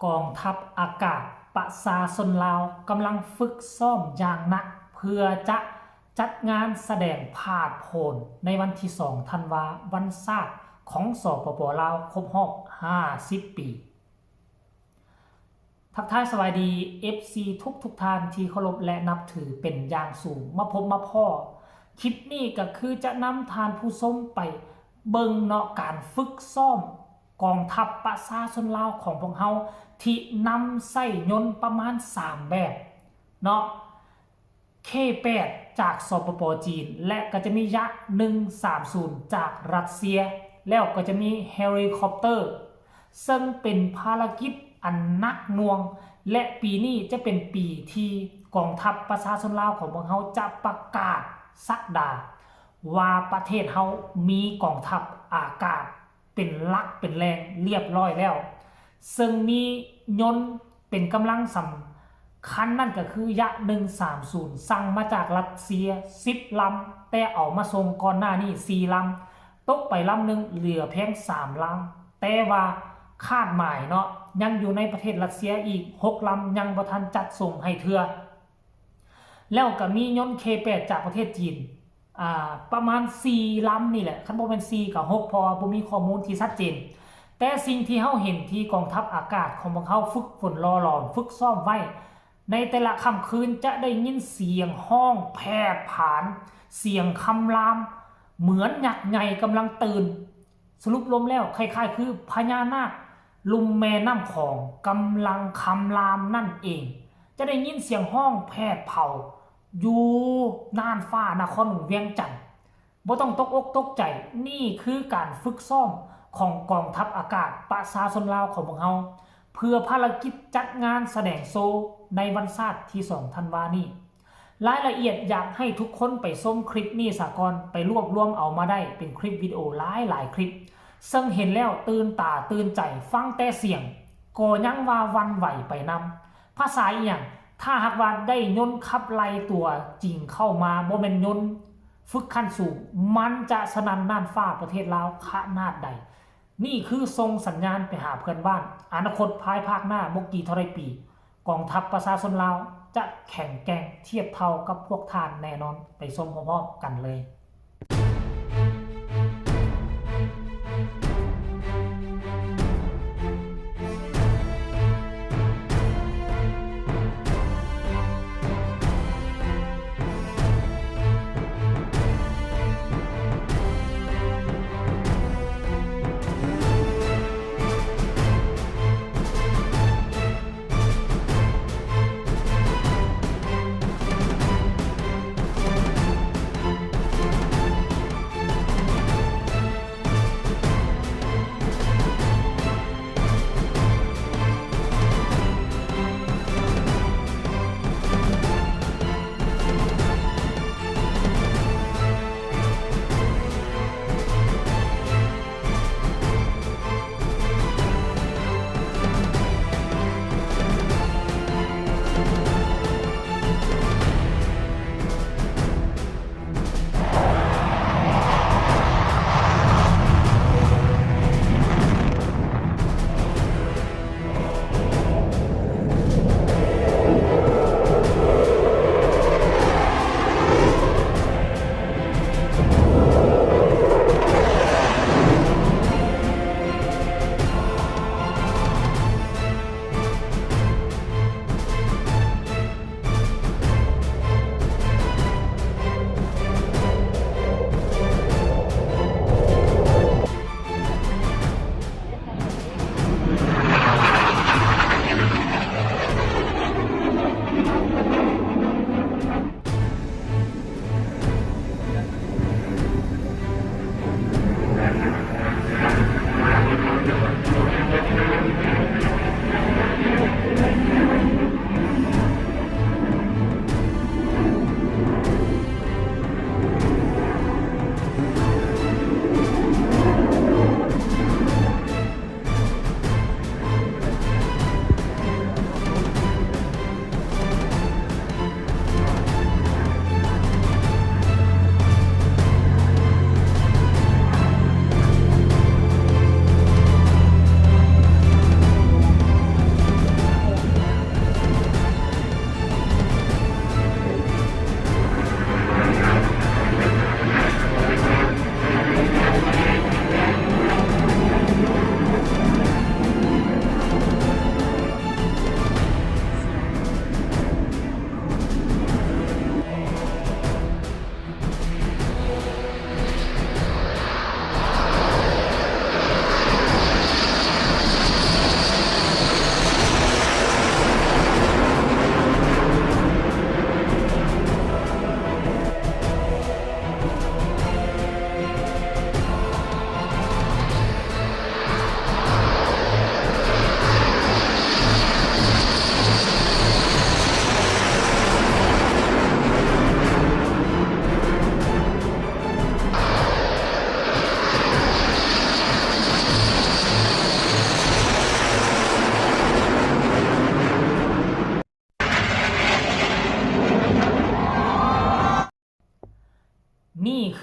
ກອງທັບອາກາດປະຊາຊົນລາວກຳລັງຝຶກຊ້ອມຢ່າງໜັກ ເພື່ອຈະຈັດງານສະແດງຜາດໂຜນໃນວັນທີສອງທັນວາ ວັນຊາດຂອງ ສປປ ລາວ ຄົບຮອບຫ້າສິບປີ. ທັກທາຍສະບາຍດີ ເອັຟຊີ ທຸກໆທ່ານທີ່ເຄົາລົບ ແລະ ນັບຖືເປັນຢ່າງສູງ. ມາພົບມາພໍ້ ຄລິບນີ້ກໍຄືຈະນຳທ່ານຜູ້ຊົມໄປເບິ່ງເນາະ ການຝຶກຊ້ອມກອງທັບປະຊາຊົນລາວຂອງພວກເຮົາ ທີ່ນຳໃຊ້ຍົນປະມານສາມແບບເນາະ. ເຄແປດ ຈາກ ສປປ ຈີນ ແລະ ກໍຈະມີ ຍະ ໜຶ່ງສາມສູນ ຈາກຣັດເຊຍ ແລ້ວກໍຈະມີເຮລິຄອບເຕີ ເຊິ່ງເປັນພາລະກິດອັນໜັກໜ່ວງ ແລະ ປີນີ້ຈະເປັນປີທີ່ກອງທັບປະຊາຊົນລາວຂອງພວກເຮົາຈະປະກາດສັກດາວ່າປະເທດເຮົາມີກອງທັບອາກາດ ເປັນຫຼັກເປັນແຫຼ່ງລຽບຮ້ອຍແລ້ວ, ເຊິ່ງມີຍົນເປັນກຳລັງສຳຄັນນັ້ນກໍຄື ຍະ ໜຶ່ງສາມສູນ ສັ່ງມາຈາກຣັດເຊຍສິບລຳ, ແຕ່ເອົາມາສົ່ງກ່ອນໜ້ານີ້ສີ່ລຳ, ຕົກໄປລຳໜຶ່ງ ເຫຼືອພຽງສາມລຳ, ແຕ່ວ່າຄາດໝາຍເນາະ ຍັງຢູ່ໃນປະເທດຣັດເຊຍອີກຫົກລຳ ຍັງບໍ່ທັນຈັດສົ່ງໃຫ້ເທື່ອ. ແລ້ວກໍມີຍົນເຄແປດຈາກປະເທດຈີນ ອ່າ ປະມານສີ່ລຳນີ້ແຫຼະ, ຄັນບໍ່ແມ່ນສີ່ກໍຫົກ ເພາະວ່າບໍ່ມີຂໍ້ມູນທີ່ຊັດເຈນ. ແຕ່ສິ່ງທີ່ເຮົາເຫັນທີ່ກອງທັບອາກາດຂອງພວກເຮົາຝຶກຝົນຫຼໍ່ຫຼອມ ຝຶກຊ້ອມໄວ້ ໃນແຕ່ລະຄ່ຳຄືນຈະໄດ້ຍິນສຽງຮ້ອງແຜດຜານ, ສຽງຄຳລາມ ເໝືອນຍັກໃຫຍ່ກຳລັງຕື່ນ. ສະຫຼຸບລວມແລ້ວ ຄ້າຍໆຄືພະຍານາກລຸ່ມແມ່ນ້ຳຂອງກຳລັງຄຳລາມນັ້ນເອງ. ຈະໄດ້ຍິນສຽງຮ້ອງແຜດເຜົາຢູ່ນ່ານຟ້ານະຄອນຫຼວງວຽງຈັນ. ບໍ່ຕ້ອງຕົກອົກຕົກໃຈ, ນີ້ຄືການຝຶກຊ້ອມຂອງກອງທັບອາກາດປະຊາຊົນລາວຂອງພວກເຮົາ ເພື່ອພາລະກິດຈັດງານສະແດງໂຊໃນວັນຊາດທີສອງທັນວານີ້. ລາຍລະອຽດຢາກໃຫ້ທຸກຄົນໄປຊົມຄລິບນີ້ສາກ່ອນ, ໄປລວບລວມເອົາມາໄດ້ເປັນຄລິບວິດີໂອຫຼາຍໆຄລິບ, ເຊິ່ງເຫັນແລ້ວຕື່ນຕາຕື່ນໃຈ, ຟັງແຕ່ສຽງກໍຍັງວ່າຫວັ່ນໄຫວໄປນຳ. ພາສາອີ່ຫຍັງ? ຖ້າຫາກວ່າໄດ້ຍົນຂັບໄລ່ຕົວຈິງເຂົ້າມາ, ບໍ່ແມ່ນຍົນຝຶກຂັ້ນສູງ, ມັນຈະສະໜັ່ນນ່ານຟ້າປະເທດລາວຂະໜາດໃດ? ນີ້ຄືສົ່ງສັນຍານໄປຫາເພື່ອນບ້ານ, ອະນາຄົດພາຍພາກໜ້າບໍ່ກີ່ເທົ່າໃດປີ, ກອງທັບປະຊາຊົນລາວຈະແຂງແກ່ງທຽບເທົ່າກັບພວກທ່ານແນ່ນອນ. ໄປຊົມພ້ອມໆກັນເລີຍ.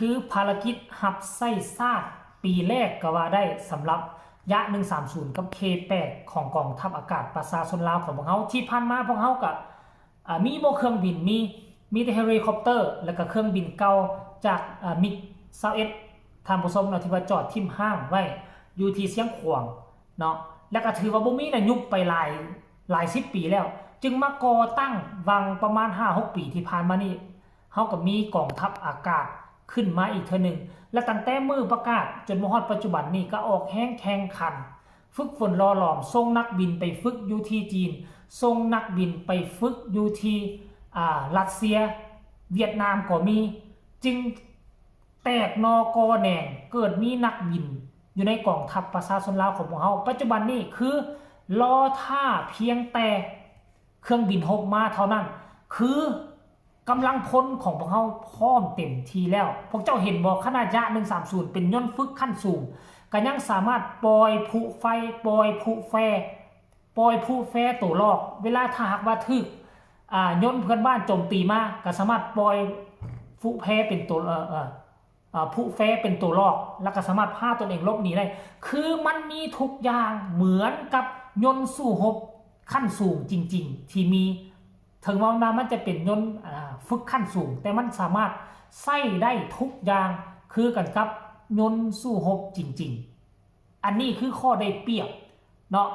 ຄືພາລະກິດຮັບໃຊ້ຊາດປີແລກກໍວ່າໄດ້ ສຳລັບຍະໜຶ່ງສາມສູນ ກັບ ເຄແປດ ຂອງກອງທັບອາກາດປະຊາຊົນລາວຂອງພວກເຮົາ. ທີ່ຜ່ານມາພວກເຮົາກະ ອາ ມີບໍ່ເຄື່ອງບິນ ມີ ມີແຕ່ເຮລິຄອບເຕີ ແລ້ວກະເຄື່ອງບິນເກົ່າຈາກ ອາ ມິກຊາວເອັດ ທ່ານຜູ້ຊົມເນາະ ທີ່ວ່າຈອດຖິ້ມຮ້າງໄວ້ຢູ່ທີ່ຊຽງຂວາງເນາະ ແລ້ວກະຖືວ່າບໍ່ມີນະ ຍຸບໄປຫຼາຍ ຫຼາຍສິບປີແລ້ວ ຈຶ່ງມາກໍ່ຕັ້ງຫວ່າງປະມານຫ້າຫົກປີທີ່ຜ່ານມານີ້ ເຮົາກໍມີກອງທັບອາກາດຂຶ້ນມາອີກເທື່ອໜຶ່ງ ແລະ ຕັ້ງແຕ່ມື້ປະກາດຈົນມາຮອດປັດຈຸບັນນີ້ ກໍອອກແຮງແຂ່ງຂັນ ຝຶກຝົນຫຼໍ່ຫຼອມ ສົ່ງນັກບິນໄປຝຶກຢູ່ທີ່ຈີນ, ສົ່ງນັກບິນໄປຝຶກຢູ່ທີ່ ອາ ຣັດເຊຍ, ຫວຽດນາມກໍມີ, ຈຶ່ງແຕກໜໍ່ກໍ່ແໜງ ເກີດມີນັກບິນຢູ່ໃນກອງທັບປະຊາຊົນລາວຂອງພວກເຮົາ. ປັດຈຸບັນນີ້ຄືລໍຖ້າພຽງແຕ່ເຄື່ອງບິນຮົບມາເທົ່ານັ້ນ ຄື ກຳລັງພົນຂອງພວກເຮົາພ້ອມເຕັມທີ່ແລ້ວ. ພວກເຈົ້າເຫັນບໍ່? ຂະໜາດຍະໜຶ່ງສາມສູນ ເປັນຍົນຝຶກຂັ້ນສູງ ກໍຍັງສາມາດປ່ອຍຜຸໄຟ, ປ່ອຍຜຸແຟ, ປ່ອຍຜຸແຟໂຕລອກ. ເວລາຖ້າຫາກວ່າຖືກ ອາ ຍົນເພື່ອນບ້ານໂຈມຕີມາ ກໍສາມາດປ່ອຍຜຸແຟເປັນໂຕ ເອີ ເອີ ອາ ຜຸແຟເປັນໂຕຫຼອກ ແລ້ວກໍສາມາດພາຕົນເອງຫຼົບໜີໄດ້. ຄືມັນມີທຸກຢ່າງເໝືອນກັບຍົນສູ້ຮົບຂັ້ນສູງຈິງໆ ທີ່ມີ, ເຖິງວ່າມັນຈະເປັນຍົນ ອາ ຝຶກຂັ້ນສູງ ແຕ່ມັນສາມາດໃຊ້ໄດ້ທຸກຢ່າງຄືກັນກັບຍົນສູ້ຮົບຈິງໆ. ອັນນີ້ຄືຂໍ້ໄດ້ປຽບ ເນາະ.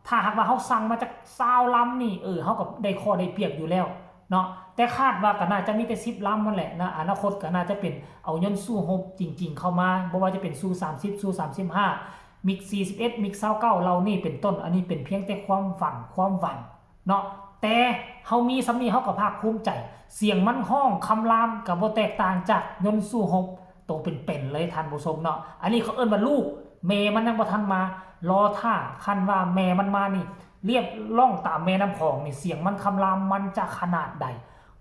ຖ້າຫາກວ່າເຮົາສັ່ງມາຈັກຊາວລຳນີ້ ເອີ ເຮົາກໍໄດ້ຂໍ້ໄດ້ປຽບຢູ່ແລ້ວເນາະ. ແຕ່ຄາດວ່າກໍໜ້າຈະມີແຕ່ສິບລຳນັ້ນແຫຼະນະ, ອະນາຄົດກໍໜ້າຈະເປັນເອົາຍົນສູ້ຮົບຈິງໆເຂົ້າມາ, ບໍ່ວ່າຈະເປັນຊູສາມສິບ, ຊູສາມສິບຫ້າ, ມິກສີ່ສິບເອັດ, ມິກຊາວເກົ້າ ເຫຼົ່ານີ້ເປັນຕົ້ນ. ອັນນີ້ເປັນພຽງແຕ່ຄວາມຝັນ, ຄວາມຫວັງເນາະ. ແຕ່ເຮົາມີສ່ຳນີ້ ເຮົາກໍພາກພູມໃຈ. ສຽງມັນຮ້ອງຄຳລາມກໍບໍ່ແຕກຕ່າງຈາກຍົນສູ້ຮົບ ໂຕເປັນໆເລີຍທ່ານຜູ້ຊົມເນາະ. ອັນນີ້ເຂົາເອີ້ນວ່າລູກ, ແມ່ມັນຍັງບໍ່ທັນມາ. ລໍຖ້າ, ຄັນວ່າແມ່ມັນມານີ້ ລຽບລ່ອງຕາມແມ່ນ້ຳຂອງນີ້ ສຽງມັນຄຳລາມມັນຈະຂະໜາດໃດ.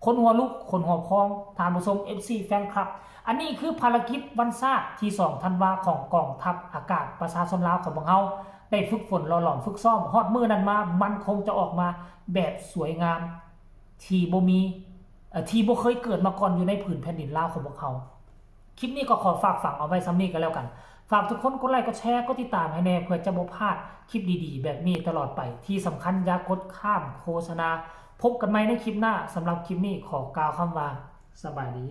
ຂົນຫົວລຸກ, ຂົນຫົວພອງ, ທ່ານຜູ້ຊົມ, ເອັຟຊີ, ແຟນຄລັບ. ອັນນີ້ຄືພາລະກິດວັນຊາດທີສອງທັນວາຂອງກອງທັບອາກາດປະຊາຊົນລາວຂອງພວກເຮົາ ໄດ້ຝຶກຝົນຫຼໍ່ຫຼອມຝຶກຊ້ອມ. ຮອດມື້ນັ້ນມາ ມັນຄົງຈະອອກມາແບບສວຍງາມ ທີ່ບໍ່ມີ ເອີ ທີ່ບໍ່ເຄີຍເກີດມາກ່ອນຢູ່ໃນຜືນແຜ່ນດິນລາວຂອງພວກເຮົາ. ຄລິບນີ້ກໍຂໍຝາກຝັງເອົາໄວ້ສ່ຳນີ້ກໍແລ້ວກັນ. ຝາກທຸກຄົນກົດໄລ, ກົດແຊ, ກົດຕິດຕາມໃຫ້ແດ່ ເພື່ອຈະບໍ່ພາດຄລິບດີໆແບບນີ້ຕະຫຼອດໄປ. ທີ່ສຳຄັນຢ່າກົດຂ້າມໂຄສະນາ. ພົບກັນໃໝ່ໃນຄລິບໜ້າ. ສຳລັບຄລິບນີ້ຂໍກ່າວຄຳວ່າ ສະບາຍດີ.